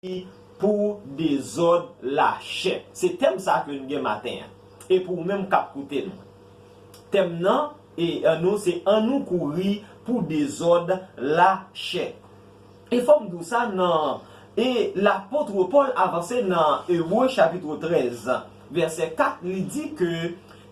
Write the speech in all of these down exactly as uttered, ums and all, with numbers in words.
pou dezòd lachè. Se tèm sa ke n gen maten an. E pou ou menm k ap koute nou. Tèm nan, e, an nou, se an nou kouri pou dezòd lachè. E fò m di w sa nan, e lapot Pòl avanse nan Ebre chapit trèz, vèsè kat, li di ke,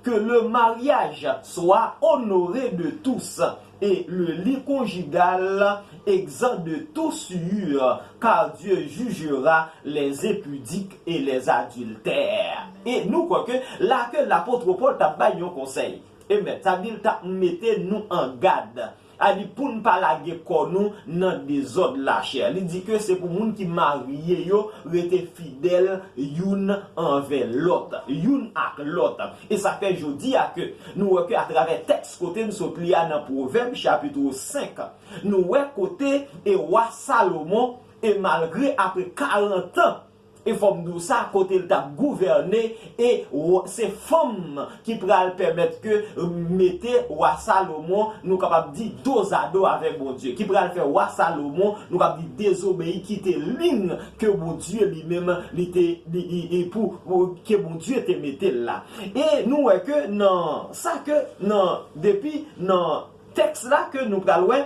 que le mariage soit honoré de tous et le lit conjugal exempt de toute souillure, car Dieu jugera les impudiques et les adultères. E nou kwè ke la ke lapot Pòl t ap bay yon konsèy. Amen. Sa di l t ap mete nou an gad. A di pou n pa lage kò nou nan dezòd lachè. Li di ke se pou moun ki marye yo rete fidèl youn anvè lòt, youn ak lòt. E sa fè jodi a ke nou wè ke atravè tèks kote n sot li a nan Pwovèb chapit senk, nou wè kote e wa Salomon, e malgre apre karant an, e fò m di w sa, kote l t ap gouvène, e w-, se fanm ki pral pèmèt ke, mete wa Salomon, nou kapab di, dozado avèk Bondye, ki pral fè wa Salomon, nou kapab di, dezobeyi, kite liy ke Bondye li menm, li te, li, li, li pou, pou, ke Bondye te mete l la. E nou wè ke nan sa ke, nan, depi nan tèks la ke nou pral wè,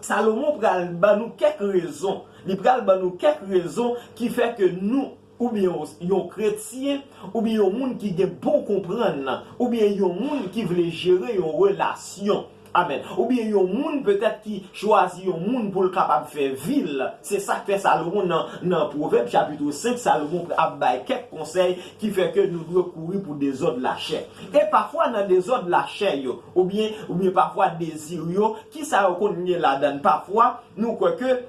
Salomon pral ban nou kèk rezon. Li pral ban nou kèk rezon ki fè ke nou, oubyen yon, yon kretyen, oubyen yon moun ki gen bon konprann, oubyen yon moun ki vle jere yon relasyon. Amen. Oubyen yon moun petèt ki chwazi yon moun pou l kapab fè vi l. Se sa k fè Salomon nan, nan Pwovèb chapit senk, Salomon ap bay kèk konsèy ki fè ke nou dwe kouri pou dezòd lachè. E pafwa nan dezòd lachè yo, oubyen, oubyen pafwa dezi yo, ki sa yo konn gen ladan l? Pafwa, nou kwè ke,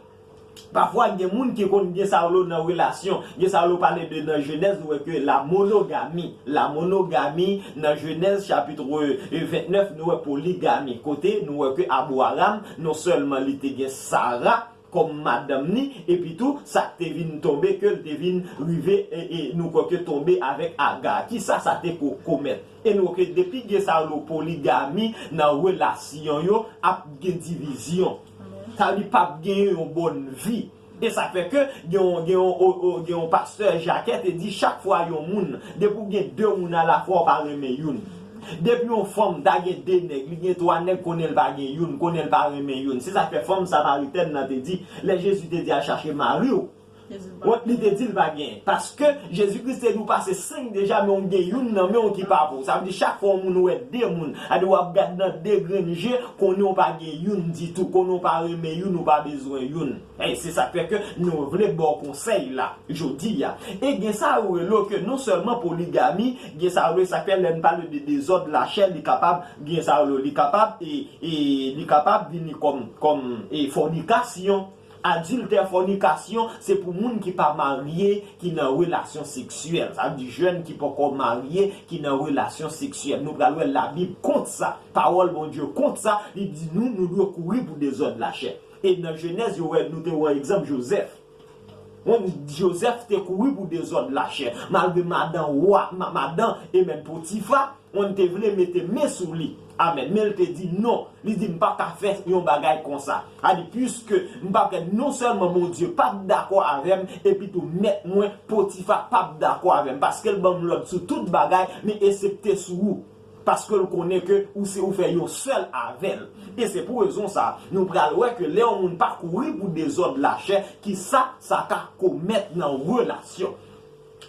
pafwa gen moun ki konn gen sa yo nan relasyon. Gen sa yo pale de nan Jenèz, nou wè ke la monogami. La monogami, nan Jenèz chapit vennèf, nou wè poligami. Kote nou wè ke Abraram, non sèlman li te gen Sara kòm madanm ni, epi tou, sa k te vin tonbe, ke l te vin rive, e, e nou kwè ke tonbe avèk Aga. Kisa sa te ko-, komèt? E nou wè ke depi gen sa yo poligami nan relasyon yo, ap gen divizyon. Sa vle di p ap gen yon bòn vi. E sa fè ke gen yon, gen yon, o, o, gen yon pastè Jakè te di, chak fwa yon moun, depi w gen de moun alafwa, w pa renmen youn. Depi yon fanm ta gen de nèg, li gen twa nèg, konnen l pa gen youn, konnen l pa renmen youn. Se sa k fè fanm samaritèn nan te di, lè Jezi te di al chache mari w, li te di l pa gen. Paske Jezi Kris te di w pase senk deja, men w gen youn nan men w ki pa pou w. Sa vle di chak fwa yon moun wè de moun, sa vle di w ap gad nan de grenn je, konnen w pa gen youn ditou, konnen w pa renmen youn, ou pa bezwen youn. E se sa k fè ke nou vle ba w konsèy la, jodi a. E gen sa yo rele ke non sèlman poligami, gen sa yo rele, sa k fè lè n pale de dezòd lachè, li kapab, gen sa yo rele, li kapab, e, e li kapab vini kòm, kòm, e fònikasyon. Adiltè, fònikasyon, se pou moun ki pa marye, ki nan relasyon seksyèl. Sa vle di jèn ki poko marye, ki nan relasyon seksyèl. Nou pral wè Labib kont sa. Pawòl Bondye kont sa. Li di nou, nou dwe kouri pou dezòd lachè. E nan Jenèz, yo wè, nou te wè egzanp Jozèf. Bon, Jozèf te kouri pou dezòd lachè. Malgre madan wa, ma-, madan, amen, Potifa, on te vle mete men sou li. Amen. Men l te di non. Li di, "M pa ka fè yon bagay konsa." A di, "Piske m pa fè, non sèlman Bondye p ap dakò avè m, epi tou mèt mwen, Potifa, p ap dakò avè m, paske l ban m lòd sou tout bagay, men esepte sou ou. Paske l konnen ke ou se, ou fè yon sèl avè l." E se pou rezon sa, nou pral wè ke lè yon moun pa kouri pou dezòd lachè, ki sa, sa ka komèt nan relasyon.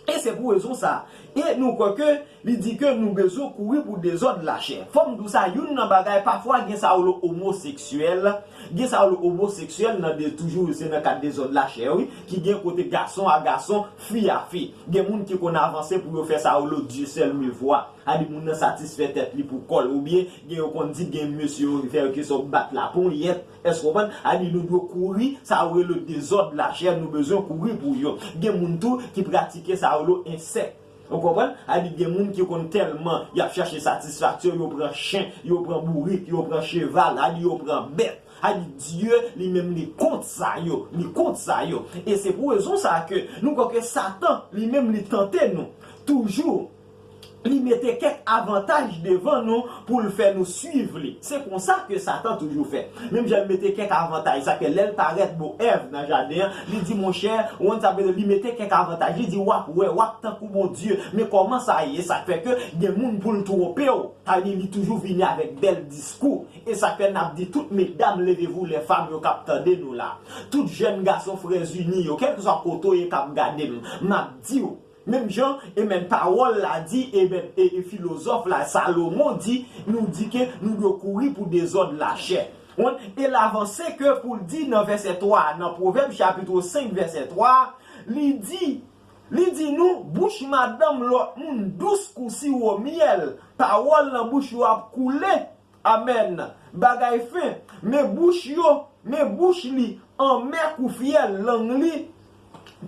E se pou rezon sa, e nou kwè ke li di ke nou bezwen kouri pou dezòd lachè. Fò m di w sa, youn nan bagay, pafwa gen sa yo rele omoseksyèl, gen sa yo rele omoseksyèl nan de, toujou se nan kad dezòd lachè, wi, ki gen kote gason a gason, fi a fi. Gen moun ki konn avanse pou yo fè sa yo rele Dieu seul me voit. A di moun nan satisfè tèt li pou kò l, oubyen gen yo konn di gen mesye yo fè yo kesyon bat laponyèt. Èske w konprann? A di nou dwe kouri, sa yo rele dezòd lachè, nou bezwen kouri pou yo. Gen moun tou ki pratike sa yo rele ensèk. Ou konprann? A di gen moun ki konn tèlman y ap chache satisfaksyon, yo pran chen, yo pran bourik, yo pran cheval, a di yo pran bèt. A di Dye li menm li kont sa yo, li kont sa yo. E se pou rezon sa ke nou kwè ke Satan li menm li tante nou toujou Li mete kèk avantaj devan nou pou l fè nou swiv li. Se konsa ke Satan toujou fè. Menm jan l mete kèk avantaj, sa ke lè l parèt bò Èv nan jaden an, li di, monchè, ou konn sa vle di, li mete kèk avantaj, li di, w ap wè, w ap tankou Bondye. Men kòman sa ye? Sa fè ke gen moun pou l twonpe w. Sa vle di, li toujou vini avèk bèl diskou. E sa fè n ap di tout medam, levez-vous les femmes yo k ap tande nou la. Tout jèn gason Frères Unis yo, kèlkeswa kote w ye k ap gade m, m ap di w, menm jan, amen, pawòl la di, amen, e, e filozòf la, Salomon di, nou di ke nou dwe kouri pou dezòd lachè. Wi, e l avanse ke pou l di nan vèsè twa, nan Pwovèb chapit senk, vèsè twa, li di, li di nou, bouch madanm lòt moun dous kou siwo myèl, pawòl nan bouch yo ap koule, amèn, bagay fen, men bouch yo, men bouch li anmè kou fyèl, lang li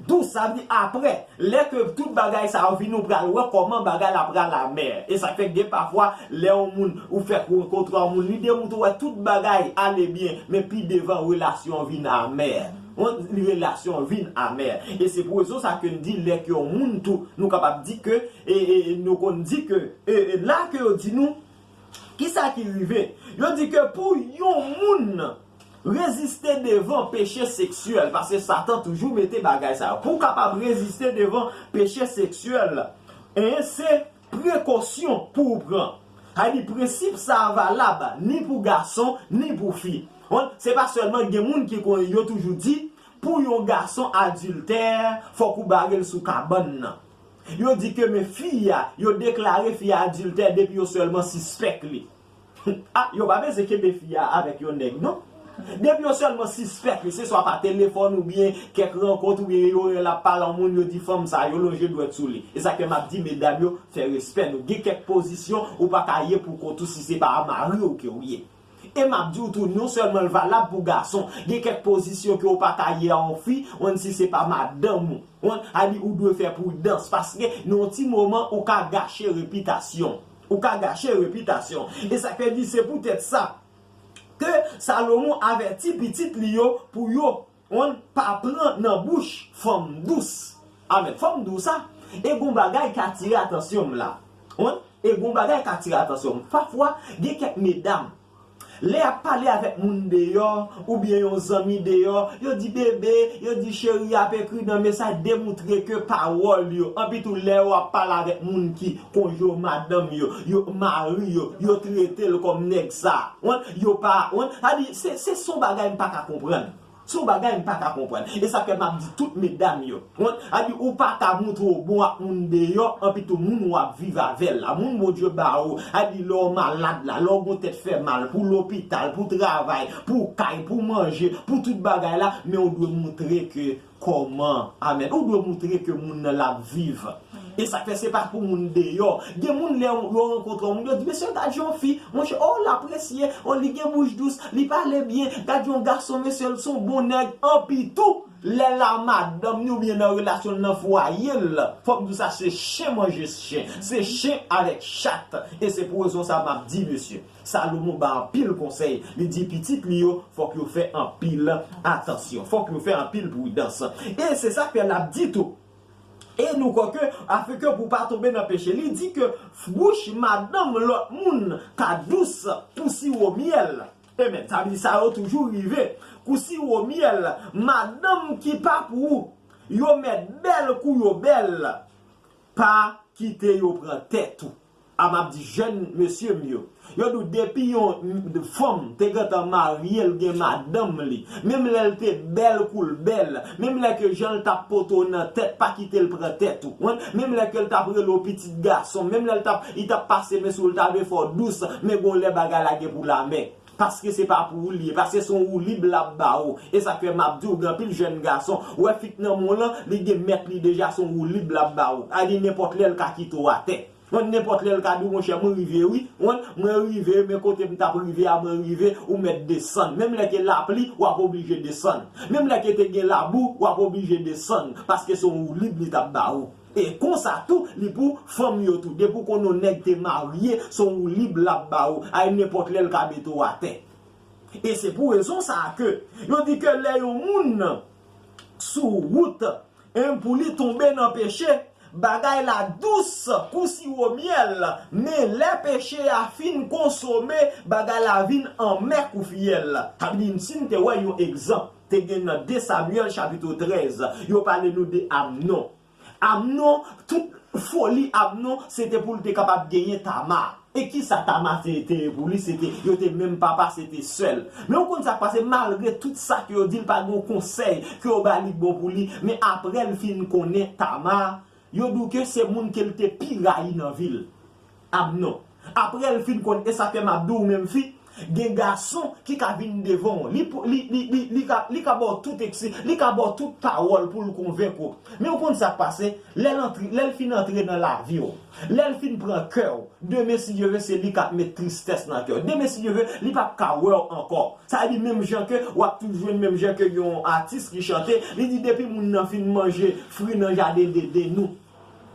dous, sa vle di apre, lè ke tout bagay sa yo vini, ou pral wè kòman bagay la pral amè. E sa fè gen pafwa, lè yon moun, ou fèk rankontre yon moun, li demoute w wè tout bagay ale byen, men pi devan, relasyon vin amè. Wi, relasyon vin amè. E se pou rezon sa ke n di, lè ke yon moun tou, nou kapab di ke, e, e, e nou konn di ke, e, e la ke yo di nou, kisa ki rive? Yo di ke pou yon moun reziste devan peche seksyèl, paske Satan toujou mete bagay sa yo. Pou w kapab reziste devan peche seksyèl, en, se prekosyon pou w pran. Sa di prensip sa a valab ni pou gason, ni pou fi. Bon, se pa sèlman gen moun ki konn, yo toujou di, pou yon gason adiltè, fòk ou bare l sou kabann nan. Yo di ke men fi a, yo deklare fi a adiltè depi yo sèlman sispèk li. Ah, yo pa bezwen kenbe fi a avèk yon nèg, non. Depi yo sèlman sispèk li, se swa pa telefòn oubyen kèk rankont oubyen yo wè l ap pale a yon moun, yo di fanm sa, yo lonje dwèt sou li. E sa ke m ap di medam yo, fè respè nou. Gen kèk pozisyon ou pa ka ye pou kont ou si se pa a mari w ke w ye. E m ap di w tou, non sèlman l valab pou gason, gen kèk pozisyon ke w pa ka ye a yon fi, wi, si se pa madanm ou. Wi, sa di ou dwe fè pridans, paske nan yon ti moman, ou ka gache repitasyon. Ou ka gache repitasyon. E sa fè di, se poutèt sa ke Salomon avèti pitit li yo pou yo, wi, pa pran nan bouch fanm dous. Amèn. Fanm dous sa, e gon bagay k atire atansyon m la. Wi, e gon bagay k atire atansyon m. Pafwa, gen kèk medam, lè y ap pale avèk moun deyò, oubyen yon zanmi deyò, yo di bebe, yo di cheri, apre kridan, men sa demontre ke pawòl yo, anpi tou lè yo ap pale avèk moun ki konjè w, madanm yo, yo mari yo, yo trete l kòm nèg sa. Wi, yo pa, wi, sa di, se, se, se yon bagay m pa ka konprann. Se yon bagay m pa ka konprann. E sa fè m ap di tout medam yo. Wi, sa di ou pa ka montre w bon ak moun deyò, anpi tou moun w ap viv avè l la. Moun Bondye ba ou, sa di lè w malad la, lè w gon tèt fè mal, pou lopital, pou travay, pou kay, pou manje, pou tout bagay la, men ou dwe montre ke kòman, amèn, ou dwe montre ke moun nan l ap viv. E sa fè se pa pou moun deyò. Gen moun lè yo rankontre yon moun, yo di, mesye, gad yon fi, monchè, oh, l apresye, oh, li gen bouch dous, li pale byen, gad yon gason, mesye, l se yon bon nèg, anpi tou, lè l a madanm ni oubyen nan relasyon l nan fwaye l, fò m di w sa, se chen manje chen, se chen avèk chat. E se pou rezon sa m ap di, mesye, Salomon ba anpil konsèy, li di pitit li yo, fòk yo fè anpil atansyon, fòk yo fè anpil pridans. E se sa k fè l ap di tou, e nou kwè ke, afin ke pou pa tonbe nan peche, li di ke bouch madanm lòt moun ka dous kou siwo myèl. Amen. Sa vle di sa yo toujou rive. Kou siwo myèl, madanm ki pa pou ou, yo mèt bèl kou yo bèl. Pa kite yo pran tèt ou. A m ap di jèn mesye m yo. Yo di w depi yon fanm te gentan marye, l gen madanm li. Menm lè l te bèl kou l bèl, menm lè ke jan l t ap pote w nan tèt, pa kite l pran tèt ou. Wi, menm lè ke l t ap rele w pitit gason, menm lè l t ap, li t ap pase men sou w, l ta vle fè w dous, men gon lè bagay la gen pou l amè. Paske se pa pou ou li ye, paske se yon woulib l ap ba ou. E sa k fè m ap di w, gen anpil jèn gason, ou wè fi k nan men w lan, li gen mèt li deja, se yon woulib l ap ba ou. A di nenpòt lè l ka kite w atè. Wi, nenpòt lè l ka di w, monchè, mwen rive wi. Wi, mwen rive, men kote m t ap rive a, mwen rive, ou mèt desann. Menm lè ke lapli, w ap oblije desann. Menm lè ke te gen labou, w ap oblije desann. Paske se yon woulib li t ap ba ou. E konsa tou, li pou fanm yo tou. Depi w konn yon nèg te marye, se yon woulib l ap ba ou. A nenpòt lè l ka mete w atè. E se pou rezon sa a ke yo di ke lè yon moun sou wout, en, pou li tonbe nan peche, Bagay la dous kou siwo myèl, men lè peche a fin konsome, bagay la vin anmè kou fyèl. Sa vle di, si n te wè yon egzanp, te gen nan de Samyèl chapit trèz, yo pale nou de Amnon. Amnon, tout foli Amnon, se te pou l te kapab genyen Tama. E kisa Tama te, te ye pou li? Se te, yo te menm papa, se te sè l. Men ou konn sa k pase, malgre tout sa ke yo di l, pa gen yon konsèy ke yo ba li k bon pou li, men apre l fin konnen Tama, yo di w ke se moun ke l te pi rayi nan vi l. Amnon. Apre l fin konn, e sa fè m ap di w menm fi, gen gason ki ka vin devan w. Li, li, li, li, li ka, li ka ba w tout eksi, li ka ba w tout pawòl pou l konvenk ou. Men ou konn sa k pase, lè l antre, lè l fin antre nan lavi w, lè l fin pran kè w, demen, si Dye vle, se li k ap met tristès nan kè w. Demen, si Dye vle, li p ap ka wè w ankò. Sa vle di, menm jan ke w ap toujou jwenn, menm jan ke yon atis ki chante, li di, depi moun nan fin manje fwi nan jaden de, de nou.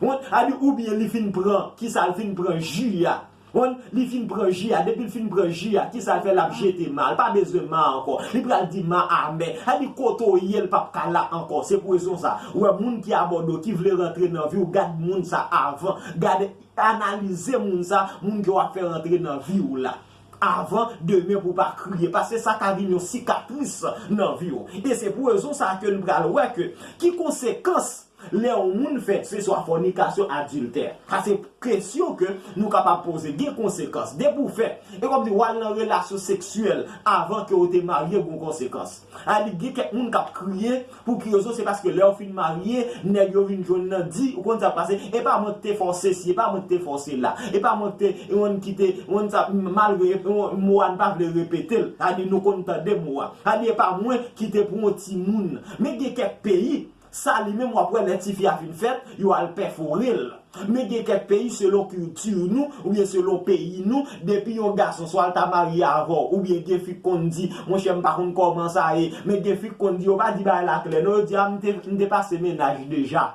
Ou konn, sa vle di, oubyen li fin pran, kisa l fin pran ji a. Ou konn, li fin pran ji a, depi l fin pran ji a, kisa l fè? L ap jete ma a, l pa bezwen ma a ankò. Li pral di ma a amè. Sa vle di, kote w ye, l p ap ka la ankò. Se pou rezon sa, ou wè, moun ki abòde w, ki vle rantre nan vi w, gad moun sa avan. Gade, analize moun sa, moun ke w ap fè rantre nan vi w la. Avan demen pou w pa kriye, paske sa ka vin yon sikatris nan vi w. E se pou rezon sa ke n pral wè ke ki konsekans lè yon moun fè, se swa fònikasyon, adiltè. Sa se kesyon ke nou kapab poze. Gen konsekans. Depi w fè, e kòm di, w al nan relasyon seksyèl avan ke w te marye, gen konsekans. A di, gen kèk moun k ap kriye, pou ki rezon? Se paske lè yo fin marye, nèg yo vin jwenn nan di, ou konn sa k pase, e pa mwen ki te fè w sesi, e pa mwen ki te fè w sela, e pa mwen ki te, yon ki te, yon sa, malgre yon mo a n pa vle repete l, sa di nou konn tande mo a, sa di e pa mwen ki te pran yon timoun. Men gen kèk peyi, sa li menm w ap wè lè tifi a fin fèt, yo al pèfore l. Men gen kèk peyi, selon kilti nou, oubyen selon peyi nou, depi yon gason swa l ta marye avè w, oubyen gen fi k konn di, monchè, m pa konn kòman sa ye, men gen fi k konn di, yo pa di bagay la klè, non, yo di, a, m te, m te pase mennaj deja.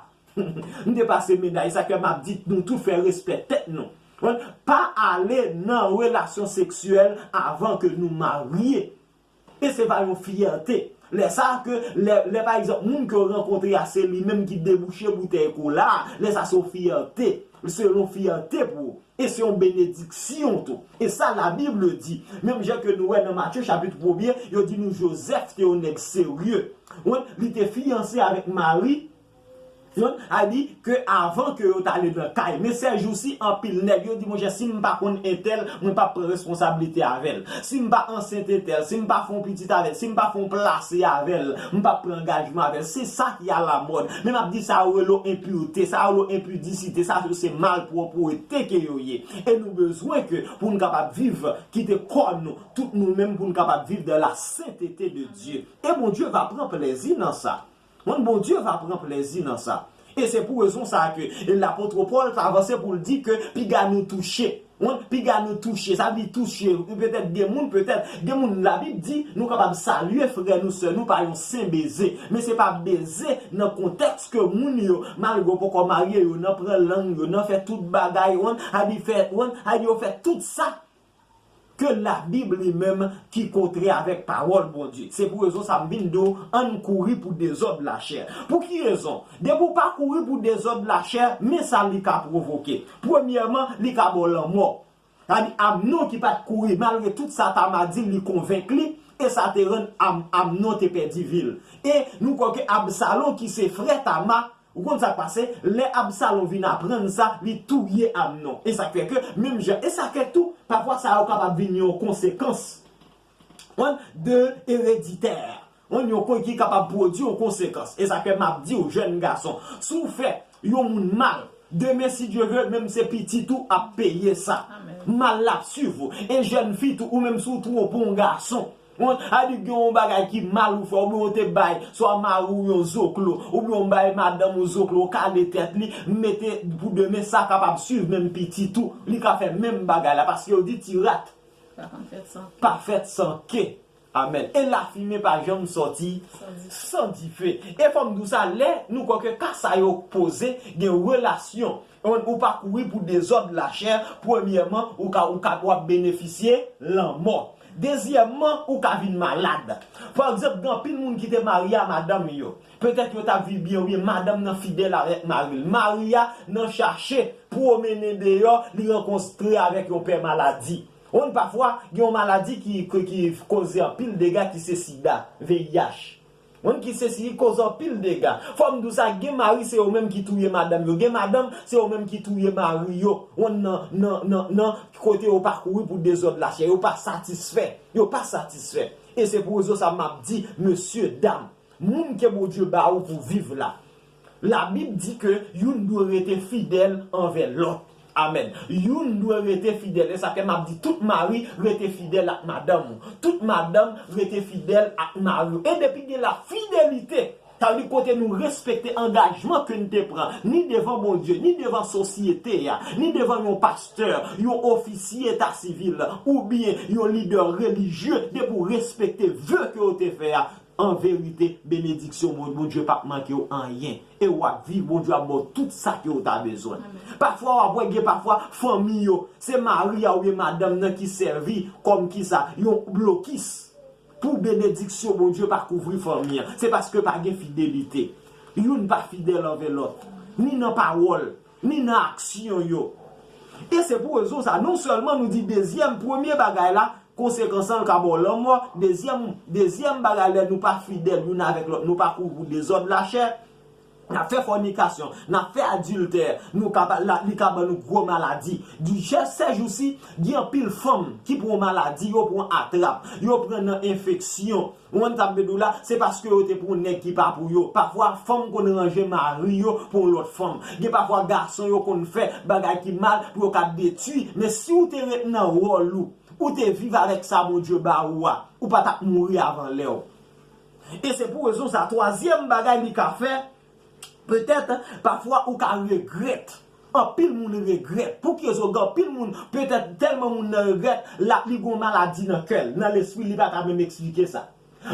M te pase mennaj, sa k fè m ap di, nou tout fè respè tèt nou. Konn, pa ale nan relasyon seksyèl avan ke nou marye. E se pa yon fyète. Lè sa ke, lè, lè pa egzanp, moun ke w rankontre a, se li menm ki debouche boutèy kola a, lè sa se yon fyète. Se yon fyète pou ou. E se yon benediksyon tou. E sa Labib di. Menm jan ke nou wè nan Matye chapit premye, yo di nou Jozèf te yon nèg serye. Wi, li te fiyanse avèk Mari, Yon, a di ke avan ke yo t ale nan kay. Men sèjousi, anpil nèg, yo di, monchè, si m pa konn entèl, mwen p ap pran responsablite avè l. Si m pa ansent entèl, si m pa fè yon pitit avè l, si m pa fè yon plase avè l, m p ap pran angajman avè l. Se sa ki alamòd. Men m ap di sa yo rele w enpirte, sa yo rele w enpidisite, sa yo se malpwòpte ke yo ye. E nou bezwen ke pou n kapab viv, kite kò nou, tout nou menm pou n kapab viv dans la sainteté de Dieu. E Bondye va pran plezi nan sa. Moun, Bondye va pran plezi nan sa. E se pou rezon sa a ke lapot Pòl t avanse pou l di ke piga nou touche. Moun, piga nou touche, sa vle di touche. Petèt gen moun, petèt, gen moun Labib di, nou kapab salye frè nou, sè nou pa yon sen beze. Men se pa beze nan kontèks ke moun yo, malgre yo poko marye, yo nan pran lang, yo nan fè tout bagay, moun, a di fè, moun, a di yo fè tout sa ke Labib li menm ki kontrè avèk pawòl Bondye. Se pou rezon sa m vin di w, ann kouri pou dezòd lachè. Pou ki rezon? Depi w pa kouri pou dezòd lachè, men sa li ka pwovoke. Premyèman, li ka ba w lanmò. Sa di Amnon ki pa t kouri, malgre tout sa Tama di l, li konvenk li, e sa te rann Am-, Amnon te pèdi vi l. E nou kwè ke Absalon, ki se frè Tama, ou konn sa k pase? Lè Absalon vin aprann sa, li touye Amnon. E sa k fè ke, menm jan, e sa k fè tou, pafwa sa yo kapab vin yon konsekans. Konn, de ereditè. Konn, yon kon ki kapab pwodui yon konsekans. E sa k fè m ap di w, jèn gason, si w fè yon moun mal, demen, si Dye vle, menm se pitit ou ap peye sa. Amèn. Mal la ap swiv ou. E jèn fi tou, ou menm si w twonpe yon gason, Ou konn, a di gen yon bagay ki mal ou fè, oubyen ou te bay, swa mari w yon zoklo, oubyen ou bay madanm ou zoklo, ou kale tèt li, mete pou demen, sa kapab swiv menm pitit ou, li ka fè menm bagay la, paske yo di ti rat pa konn fèt san, pa fèt san ke. Amèn. E lafimen pa janm sòti san dife. San dife. E fò m di w sa, lè nou kwè ke ka sa yo poze, gen relasyon. Ou pa kouri pou dezòd lachè, premyèman, ou ka, ou ka, w ap benefisye lanmò. Dezyèmman, ou ka vin malad. Pa egzanp, gen anpil moun ki te marye a madanm yo. Petèt yo t ap viv byen, wi, madanm nan fidèl avèk mari l. Mari a nan chache pwomennen deyò, li rankontre avèk yon pè maladi. Ou konn pafwa, gen yon maladi ki, ki, ki koze anpil dega ki se sida, V I H. Moun ki se si koz anpil dega. Fò m di w sa, gen mari se yo menm ki touye madanm yo. Gen madanm se yo menm ki touye mari yo. Ou nan, nan, nan, nan kote yo pa kouri pou dezòd lachè. Yo pa satisfè. Yo pa satisfè. E se pou rezon sa m ap di, mesye, dam, moun ke Bondye ba ou pou viv la. Labib di ke youn dwe rete fidèl anvè lòt. Amèn. Youn dwe rete fidèl. E sa fè m ap di tout mari rete fidèl ak madanm ou. Tout madanm rete fidèl ak mari ou. E depi gen la fidelite, sa vle di kote nou respekte angajman ke n te pran, ni devan Bondye, ni devan sosyete a, ni devan yon pastè, yon ofisye eta sivil, oubyen yon lidè relijye, depi w respekte ve ke w te fè a, an verite, benediksyon Bon-, Bondye p ap manke w anyen. E w ap viv, Bondye ap ba w tout sa ke w ta bezwen. Pafwa, w ap wè gen pafwa fanmi yo, se mari a oubyen madanm nan ki sèvi kòm kisa, yon blokis pou benediksyon Bondye pa kouvri fanmi an. Se paske pa gen fidelite. Youn pa fidèl anvè lòt, ni nan pawòl, ni nan aksyon yo. E se pou rezon sa, non sèlman nou di dezyèm, premye bagay la, konsekans lan l ka ba w lanmò. Dezyèm, dezyèm bagay, lè nou pa fidèl youn avèk lòt, nou pa kouri pou dezòd lachè, n ap fè fònikasyon, n ap fè adiltè, nou ka ba, la, li ka ban nou gwo maladi. Di, sèjousi, gen anpil fanm ki pran maladi, yo pran atrap, yo pran nan enfeksyon. Ou konn sa m vle di w la, se paske yo te pran nèg ki pa pou yo. Pafwa, fanm konn ranje mari yo pou yon lòt fanm. Gen pafwa, gason yo konn fè bagay ki mal pou yo ka detwi. Men si w te ret nan wòl ou, ou te viv avèk sa Bondye ba ou a, ou pa t ap mouri avan lè w. E se pou rezon sa, twazyèm bagay li ka fè, petèt, pafwa ou ka regrèt. Anpil moun regrèt. Poukisa gen anpil moun, petèt tèlman moun nan regrèt, l ap li gon maladi nan kè l, nan lespri, li pa ka menm eksplike sa.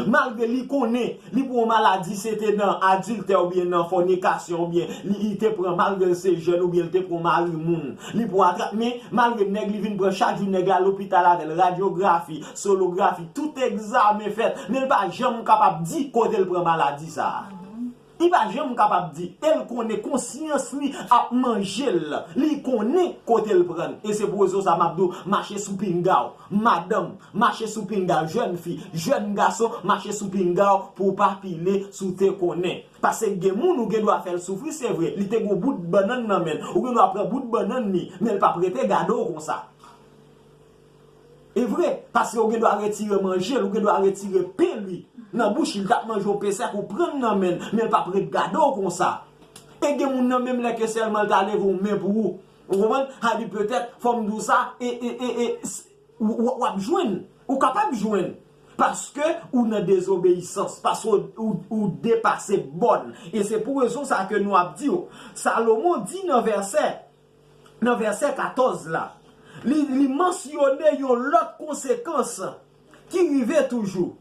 Malgre li konnen, li pran maladi, se te nan adiltè oubyen nan fònikasyon, oubyen li, li te pran, malgre l se jèn, oubyen li te pran mari moun, li pran atrap, men malgre nèg li vin pran chak jou, nèg la lopital avè l, radyografi, sonografi, tout egzamen fèt, men l pa janm kapab di kote l pran maladi sa a. Li pa janm kapab di, e l konnen konsyans li ap manje l. Li konnen kote l pran l. E se pou rezon sa m ap di w, mache sou pinga w. Madanm, mache sou pinga w. Jèn fi, jèn gason, mache sou pinga w pou w pa pile si w te konnen. Paske gen moun ou gen dwa fè l soufri, se vre. Li te gen yon bout bannann nan men l. Ou gen dwa pran bout bannann li, men l p ap rete gade w konsa. E vre, paske ou gen dwa retire manje l, ou gen dwa retire pen li nan bouch li, l t ap manje yon pen sèk, ou pran l nan men l, men l p ap ret gade w konsa. E gen moun nan menm lè ke sèlman l ta leve yon men pou ou, ou konprann? Sa di petèt, fò m di w sa, e, e, e, e, s-, w, w, w ap jwenn, ou kapab jwenn. Paske ou nan dezobeyisans, paske ou, ou, ou depase bòn. E se pou rezon sa ke nou ap di w. Salomon di nan vèsè nan vèsè katòz la, li, li mansyone yon lòt konsekans ki rive toujou.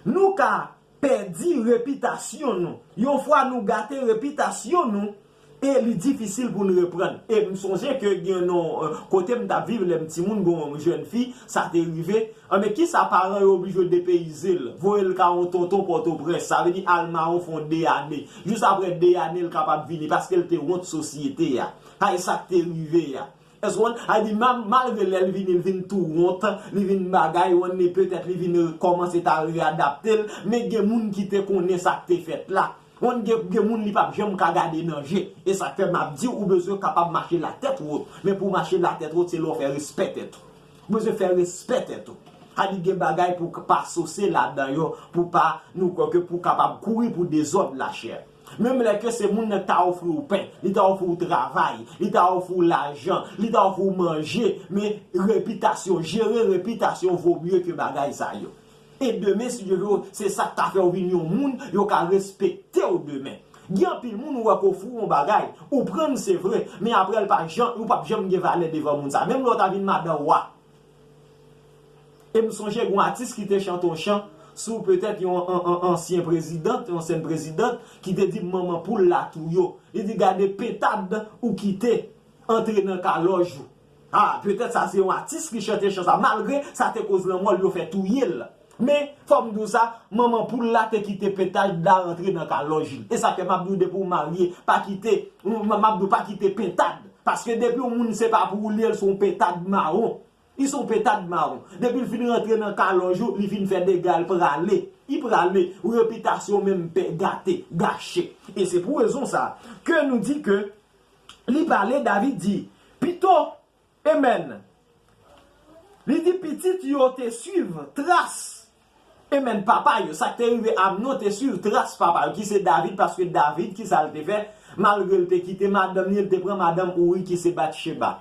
Nou ka pèdi repitasyon nou. Yon fwa nou gate repitasyon nou, e li difisil pou n reprann. E m sonje ke gen yon, eh, kote m t ap viv, lè m timoun, gen yon jèn fi, sa te rive, Anben, kisa paran yo oblije depeyize l, voye l ka yon tonton Pòtoprens, sa vle di al mawon fè yon de ane. Jis apre de ane, l kapab vini, paske l te wont sosyete a. Sa e sa k te rive a. Èske w konn? Sa vle di, ma-, malgre lè l vini, l vin tou wont, li vin bagay, w konn, petèt li vin kòmanse ta reyadapte l, men gen moun ki te konnen sa k te fèt la. Ou konn gen, gen moun li p ap janm ka gade nan je. E sa k fè m ap di w, ou bezwen kapab mache latèt wot. Men pou w mache latèt wot, se lè w fè respè tèt ou. Ou bezwen fè respè tèt ou. Sa di gen bagay pou w pa sose ladan yo, pou pa, nou kwè ke pou w kapab kouri pou dezòd lachè. Menm lè ke se moun nan ta ofri w pen, li ta ofri w travay, li ta ofri w lajan, li ta ofri w manje, men repitasyon, jere repitasyon vo mye ke bagay sa yo. E demen, si Dye vle, se sa k ka fè w vin yon moun, yo ka respekte w demen. Gen anpil moun ou wè k ofri w yon bagay, ou pran l se vre, men apre l pa janm, ou p ap janm gen valè devan moun sa. Menm lè w ta vin madan wa. E m sonje gen yon atis ki te chante yon chan sou petèt yon an, an, ansyen prezidant, yon ansyen prezidant, ki te di manman poul la touye w. Li di gade pentad ou kite antre nan kalòj ou. Ah, petèt sa se yon atis ki chante chan sa, malgre sa te koz lanmò l, yo fè touye l. Men, fò m di w sa, manman poul la te kite pentad la rantre nan kalòj li. E sa fè m ap di w depi w marye, pa kite, m ap di w pa kite pentad. Paske depi yon moun se pa pou ou li ye, l se yon pentad mawon. Li se yon pentad mawon. Depi l fin rantre nan kalòj ou, li fin fè dega, l prale. Li prale, repitasyon menm pe gate, gache. E se pou rezon sa ke nou di ke li pale, David di, pito, amen. Li di pitit yo te swiv tras, amen, papa yo. Sa k te rive Amnon te swiv tras papa yo, ki se David, paske David, ki sa l te fè? Malgre l te kite madanm li, l te pran madanm Ouri, ki se Batcheba.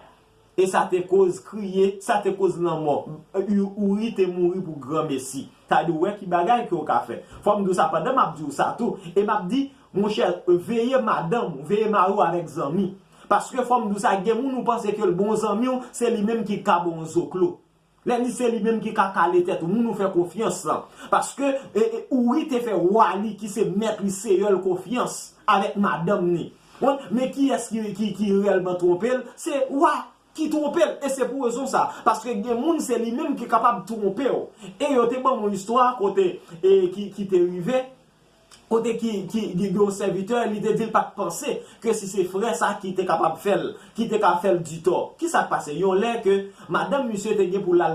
E sa te koz kriye, sa te koz lanmò. Ouri te mouri pou granmesi. Sa di w wè ki bagay ke w ka fè. Fò m di w sa pandan m ap di w sa tou. E m ap di, monchè, veye madanm ou, veye mari w avèk zanmi. Paske fò m di w sa, gen moun ou panse ke l bon zanmi w, se li menm ki ka ba w zoklo. Lè li se li menm ki ka kale tèt ou, moun ou fè konfyans lan. Paske e, e, Ouri te fè wa li, ki se mèt li, seyè l, konfyans avèk madanm ni. Bon, men kiyès ki, ki, ki reyèlman twonpe l? Se wa ki twonpe l. E se pou rezon sa. Paske gen moun, se li menm ki kapab twonpe w. E yo te ban m yon istwa kote, e, ki, ki te rive, kote ki, ki, ki gen yon sèvitè, li te di l pa t panse ke si se frè sa ki te kapab fè l, ki te ka fè l ditò. Ki sa k pase? Yon lè ke madanm misye te gen pou l al